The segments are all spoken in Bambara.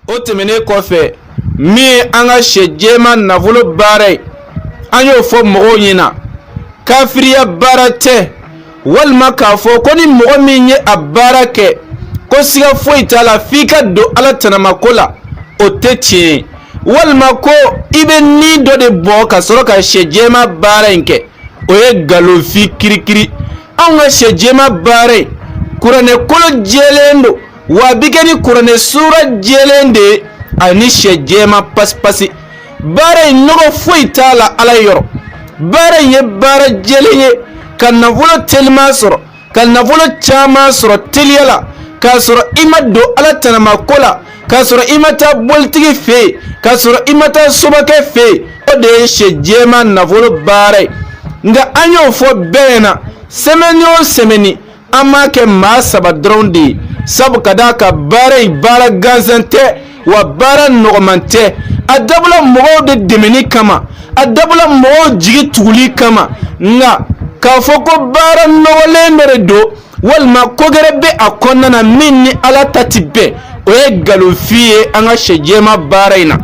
O tɛmɛnen kɔfɛ, min ye an ka sɛ jɛman nafolo baara ye, an y'o fɔ mɔgɔw ɲɛna, kafiriya baara tɛ, walima k'a fɔ ko ni mɔgɔ min ye a baara kɛ ko siga foyi t'a la f'i ka don Ala tanamako la, o tɛ tiɲɛ ye, walima ko i bɛ ni dɔ de bɔ ka sɔrɔ ka sɛ jɛman baara in kɛ, o ye nkalonfin kirikiri. Anw ka sɛ jɛman baara in, kuranɛ kolo jɛlen don, wa a bɛ kɛ ni kuranɛ sura jɛlen de ye ani sɛ jɛman pasipasi. Baara in nɔgɔ foyi t'a la Ala yɔrɔ. Baara in ye baara jɛlen ye ka nafolo teliman sɔrɔ, ka nafolo caman sɔrɔ teliya la, k'a sɔrɔ i ma don Ala tanamako la, k'a sɔrɔ i ma taa bolitigi fɛ yen, k'a sɔrɔ i ma taa sobakɛ fɛ yen. O de ye sɛ jɛman nafolo baara ye. Nka an y'o fɔ bɛɛ ɲɛna, sɛmɛni o sɛmɛni an b'a kɛ maa saba dɔrɔn de ye, sabu ka d'a kan baara in baara gansan tɛ, wa baara nɔgɔman tɛ. A dabɔla mɔgɔw de dɛmɛni kama, a dabɔla mɔgɔw jigi tuguli kama. Nka k'a fɔ ko baara nɔgɔlen dɔ de don walima ko gɛrɛ bɛ a kɔnɔna na min ni Ala ta ti bɛn, o ye nkalonfin ye an ka sɛ jɛman baara in na.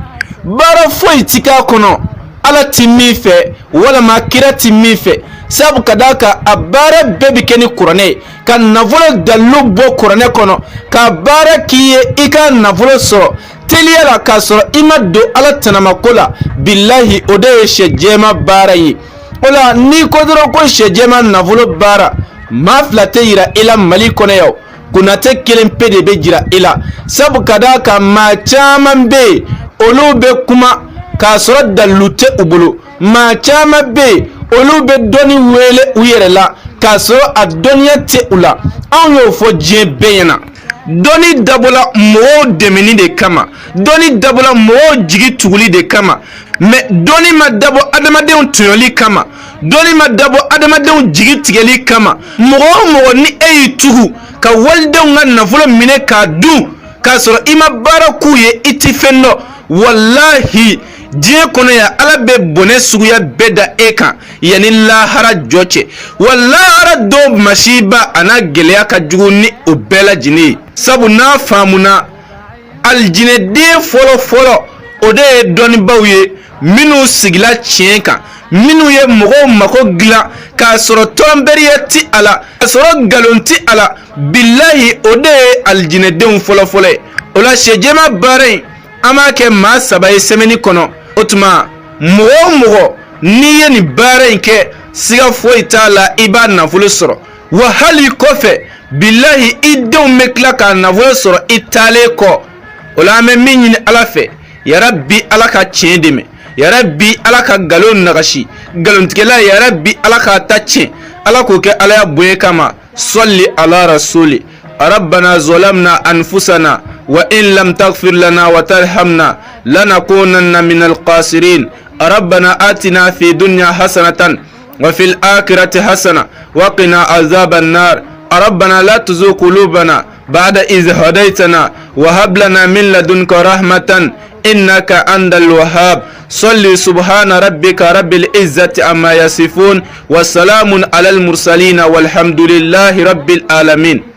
Baara foyi ti k'a kɔnɔ Ala ti min fɛ walima kira ti min fɛ, sabu ka d'a kan a baara bɛɛ bɛ kɛ ni kuranɛ ye, ka nafolo dalilu bɔ kuranɛ kɔnɔ ka baara k'i ye i ka nafolo sɔrɔ teliya la k'a sɔrɔ i ma don Ala tanamako la. Bilahi, o de ye sɛ jɛman baara ye. O la n'i ko dɔrɔn ko sɛ jɛman nafolo baara, maa fila tɛ yira i la Mali kɔnɔ yan, Konatɛ kelen pe de bɛ jira i la, sabu ka d'a kan maa caman bɛ yen, olu bɛ kuma k'a sɔrɔ dalilu tɛ u bolo. Maa caman bɛ yen, olu bɛ dɔnni wele u yɛrɛ la k'a sɔrɔ a dɔnniya tɛ u la. Anw y'o fɔ diɲɛ bɛɛ ɲɛna, dɔnni dabɔla mɔgɔw dɛmɛni de kama, dɔnni dabɔla mɔgɔw jigi tuguli de kama, mɛ dɔnni ma dabɔ adamadenw tɔɲɔli kama, dɔnni ma dabɔ adamadenw jigi tigɛli kama. Mɔgɔ o mɔgɔ ni e y'i tugu ka walidenw ka nafolo minɛ k'a dun k'a sɔrɔ i ma baara k'u ye, i ti fɛn dɔn. Walahi, diɲɛ kɔnɔ yan, Ala bɛ bɔnɛ suguya bɛɛ da e kan yanni lahara jɔ cɛ. Wa lahara don masiba a n'a gɛlɛya ka jugu ni o bɛɛ lajɛlen ye, sabu n'a faamuna alijinɛden fɔlɔ fɔlɔ, o de ye dɔnnibaw ye minnu sigila tiɲɛ kan, minnu ye mɔgɔw mako dilan k'a sɔrɔ tɔnbɛriya ti a la, k'a sɔrɔ nkalon ti a la. Bilahi, o de ye alijinɛdenw fɔlɔfɔlɔ ye. O la sɛ jɛman baara in, an b'a kɛ maa saba ye sɛmɛni kɔnɔ. O tuma mɔgɔ o mɔgɔ n'i ye nin baara in kɛ, siga foyi t'a la i b'a nafolo sɔrɔ. Wa hali kɔfɛ, bilahi, i denw bɛ tila k'a nafolo sɔrɔ i taalen kɔ. O la an bɛ min ɲini Ala fɛ, yarabi Ala ka tiɲɛ dɛmɛ, yarabi Ala ka nkalon nagasi, nkalontigɛla yarabi Ala k'a ta tiɲɛ, Ala k'o kɛ Ala ya bonya kama. Sɔli ala rasuli. ربنا ظلمنا أنفسنا وإن لم تغفر لنا وترحمنا لنكونن من الخاسرين. ربنا آتنا في الدنيا حسنة وفي الآخرة حسنة وقنا عذاب النار. ربنا لا تزغ قلوبنا بعد إذ هديتنا وهب لنا من لدنك رحمة إنك أنت الوهاب. صل سبحان ربك رب العزة عما يصفون وسلام على المرسلين والحمد لله رب العالمين.